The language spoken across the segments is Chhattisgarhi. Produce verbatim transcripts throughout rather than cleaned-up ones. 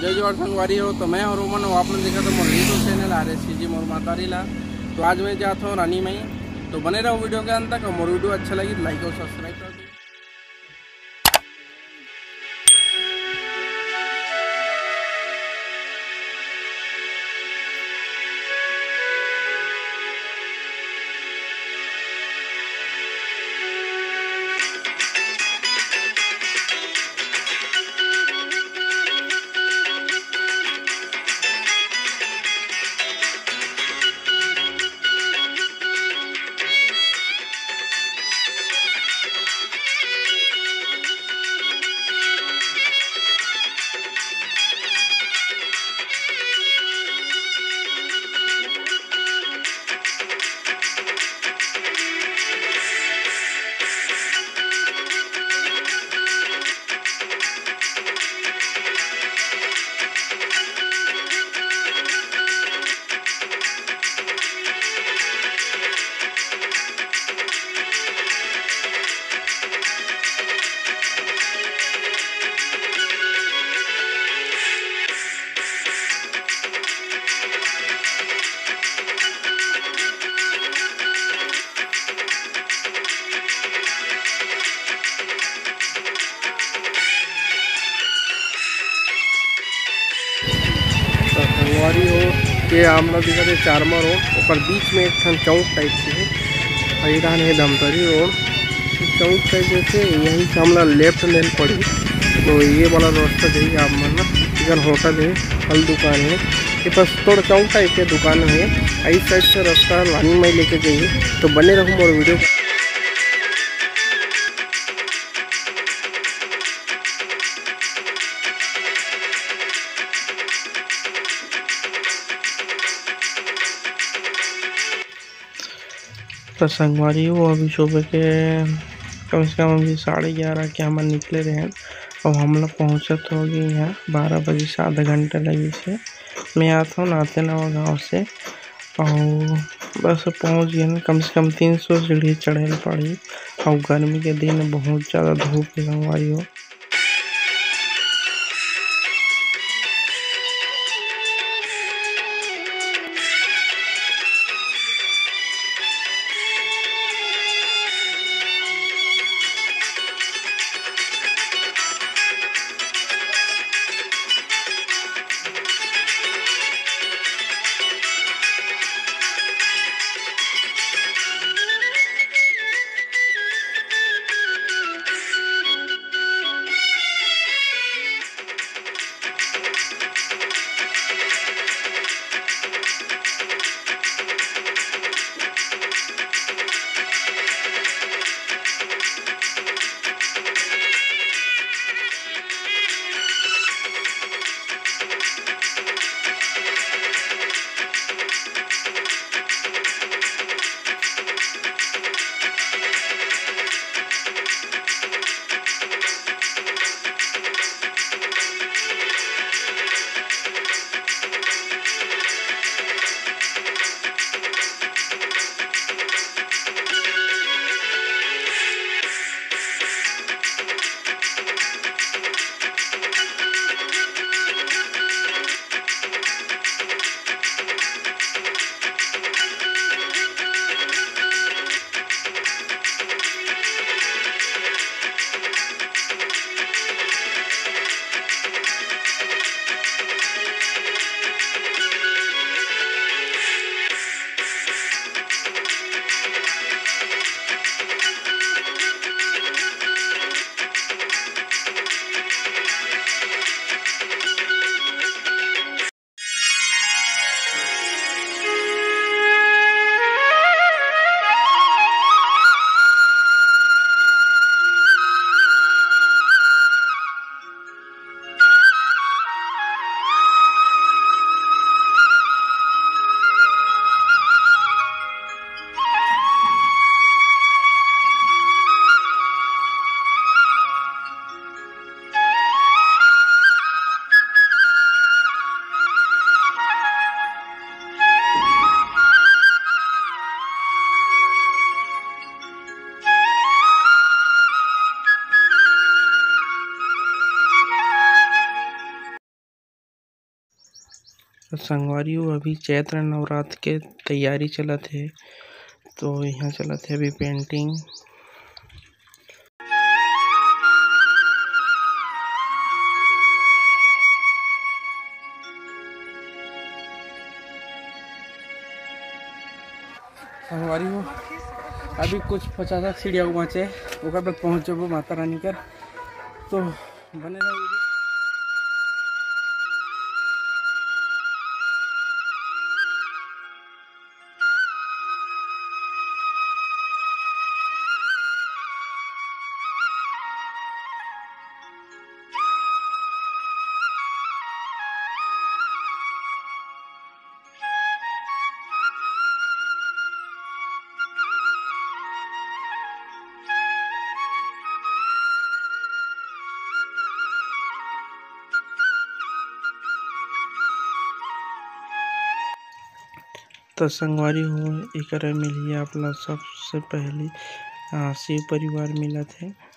जय जोहार संगवारी हो, तो मैं हूं रोमन, अउ आप मन देखत हो मोर YouTube channel R S C G मोर महतारी ला। तो आज मैं जात हूं रानी माई, तो बने रहो वीडियो के अंत तक। अउ मोर वीडियो अच्छा लगी तो लाइक अउ सब्सक्राइब कर दो। तो संगवारी हो, ये हमला दिखत हे चारमा रोड, ओकर बीच में एक ठन चौक टाइप के हे। अउ ये डाहन हे धमतरी रोड, चौक टाइप जैसे, यहीं से हमला लेफ्ट लेन पड़ी। तो ये वाला रास्ता जाही आप मन ला, इधर होटल हे, फल दुकान हे, ये पास थोड़ा चौक टाइप के दुकान हे। इस साइड से रास्ता रानी माई लेके जाही, तो बने रहो मोर वीडियो। तो संगवारी हो, अभी सुबह के कम से कम अभी साढ़े ग्यारह के हमन निकले रहेन, अउ हमला पहुँचत होगे इहाँ बारह बजे से आधा घंटा लगिस हे। मैं आत हूँ नाते नवा गाँव से, अउ बस पहुँच गेन। कम से कम तीन सौ सीढ़ी चढ़े ल पड़ही, अउ गर्मी के दिन बहुत ज़्यादा धूप हे संगवारी हो। तो संगवारी हो, अभी चैत्र नवरात्र के तैयारी चलत हे, तो यहाँ चलत हे अभी पेंटिंग। संगवारी हो, अभी कुछ पचास सीढ़िया बाँचे, ओकर बाद पहुँच जाबो माता रानी कर। तो बने रहो video। त संगवारी हो, एकरा मिलही आप ला सबसे पहली, अ, शिव परिवार मिलत हे।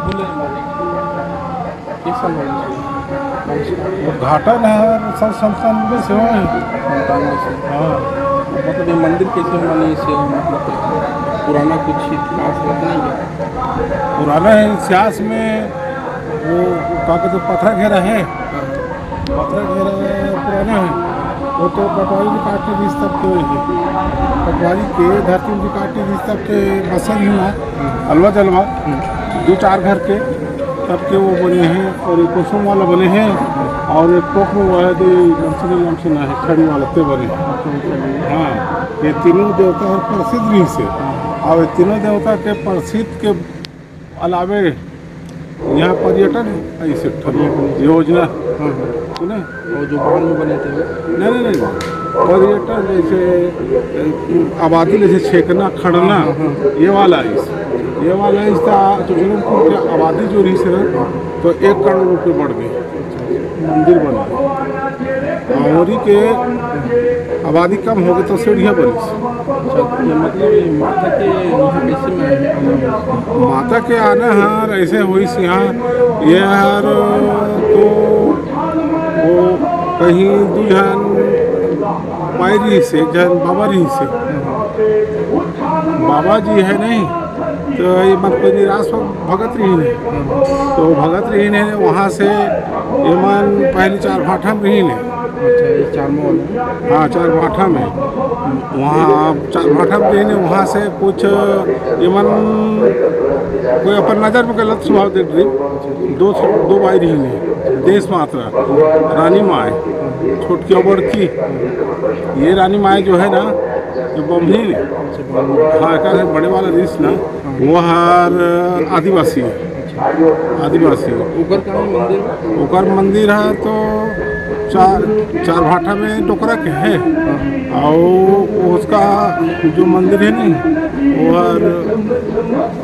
बोले मालिक, कैसन है? उद्घाटन है, सर, संतानवे से हुआ है। संतानवे से। हाँ। मतलब, ये मंदिर कैसे बने, इसे, मतलब, पुराना कुछ इतिहास है कि नहीं है? पुराना है, इतिहास में वो, वो का कहते, पथरा घेरा है। हाँ। पथरा घेरा पुराना है, वो तो पटवारी जी काट के रिहिस तब के है। पटवारी के धरती जी काट के रिहिस तब के बसल ही ना, हम्म। अलवा जलवा, हम्म। दो चार घर के, तब के वो बने हैं, और एक कुसुम वाला बने हैं, और एक टोक में वाला दे, नाम से नहीं, नाम से ना है, खड़ी वाला ते बने हैं। हाँ, ये तीनों देवता है प्रसिद्ध रिहिस हे। हाँ। और ये तीनों देवता के प्रसिद्ध के अलावे यहाँ पर्यटन ऐसे पर्यटन। योजना हाँ, हाँ। सुने? और जो बाढ़ में बने थे वो? नहीं, नहीं, नहीं। पर्यटन जैसे, ए, आबादी जैसे छेकना, खड़ना, हाँ, हाँ। ये वाला इस, ये वाला इस था, तो जनकपुर के आबादी जो रही से ना, तो एक करोड़ रुपये बढ़ गए, मंदिर बना। और के आबादी कम हो गई तो सीढ़ियाँ बनी। अच्छा, ये मतलब, ये माता के यहाँ कैसे में आना है? माता के आना हर ऐसे होइस यहाँ, ये हर तो वो कहीं दू झन माई रहिस हे, एक झन बाबा रहिस हे। बाबा जी है नहीं, तो ये मन कोई निराश हो, भगत रहिन हे। तो भगत रहिन हे, वहाँ से ये मन पहले चार भाठा में रहिन हे। अच्छा, ये चार मोहन। हाँ, चार भाठा में। वहाँ चार भाठा में रहिन हे, वहाँ से कुछ ये मन कोई अपन नजर में गलत स्वभाव देख रही। दो, दो बाई रहिन हे, देश मात्रा, रानी माय, छोटकी और बड़की। ये रानी माय जो है ना, ये बमनी ने, हाँ, का है, बड़े वाला रिहिस ना, वो हर आदिवासी है, आदिवासी। ओकर का है मंदिर? ओकर मंदिर है तो चार, चार भाठा में डोकरा के है, और उसका जो मंदिर है नहीं, वो हर,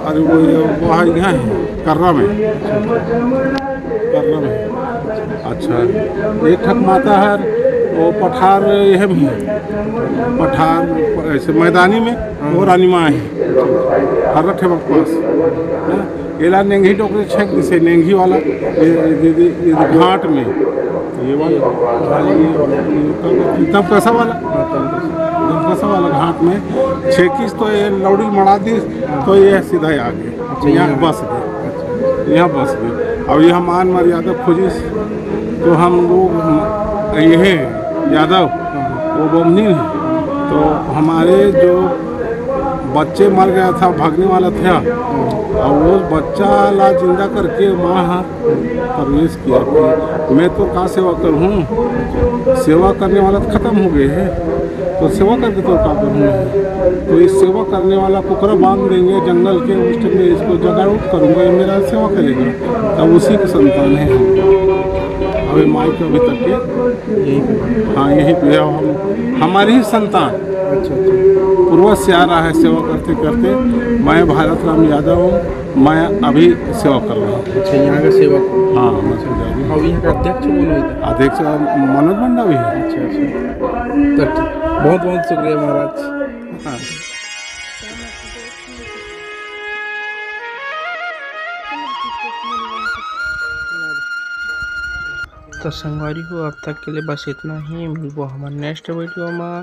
अरे वो, वो है, यहाँ है, कर्रा में। कर रहे हैं। अच्छा, एक ठक माता हर, वो पठार, यह भी है, पठार ऐसे मैदानी में, वो रानी माँ है, हर ठेवक पास, हाँ? एला नेंगही डोकरे छेक दिसे, नेंगही वाला, ये, ये, ये, ये घाट में, ये वाला, हाँ, ये, ये, तब कैसा वाला? तब कैसा वाला घाट में छेकिस तो ये लौड़ी मड़ा दिस, तो ये सीधा ही आ गए। अच्छा, यहाँ यहाँ। बस गए, यहाँ बस गए। अब यहाँ मान मर्यादा खोजिस, तो हम लोग, ये हैं यादव, वो बमनी है, तो हमारे जो बच्चे मर गया था, भागने वाला था, और वो बच्चा ला जिंदा करके वहाँ प्रवेश किया कि मैं तो का सेवा करूँ, सेवा करने वाला तो खत्म हो गए है, तो सेवा करके तो का करूँ? तो इस सेवा करने वाला कुकरा बांध देंगे जंगल के, उस टाइम में इसको जगाड़ूट करूँगा, ये मेरा सेवा करेगा। तब उसी के संतान है हम। अभी माई के अभी तक के यहीं पे? हाँ, यहीं पे है। हम, हमारी ही संतान। अच्छा, अच्छा। पूर्वज से आ रहा है सेवा करते करते। मैं भारत राम यादव हूँ, मैं अभी सेवा कर रहा हूँ। अच्छा, यहाँ का सेवक? हाँ, मैं पुजारी हूँ। और यहाँ का अध्यक्ष कौन होता है? अध्यक्ष मनोज मंडा भी है। अच्छा, अच्छा। तो ठीक। बहुत बहुत शुक्रिया महाराज। हाँ। तो संगवारी हो, अब तक के लिए बस इतना ही। मिलबो हमर नेक्स्ट वीडियो में।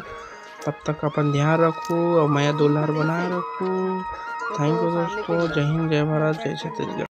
तब तक अपन ध्यान रखो और मया दुलार बनाए रखो। थैंक यू दोस्तों। जय हिंद, जय भारत, जय छत्तीसगढ़।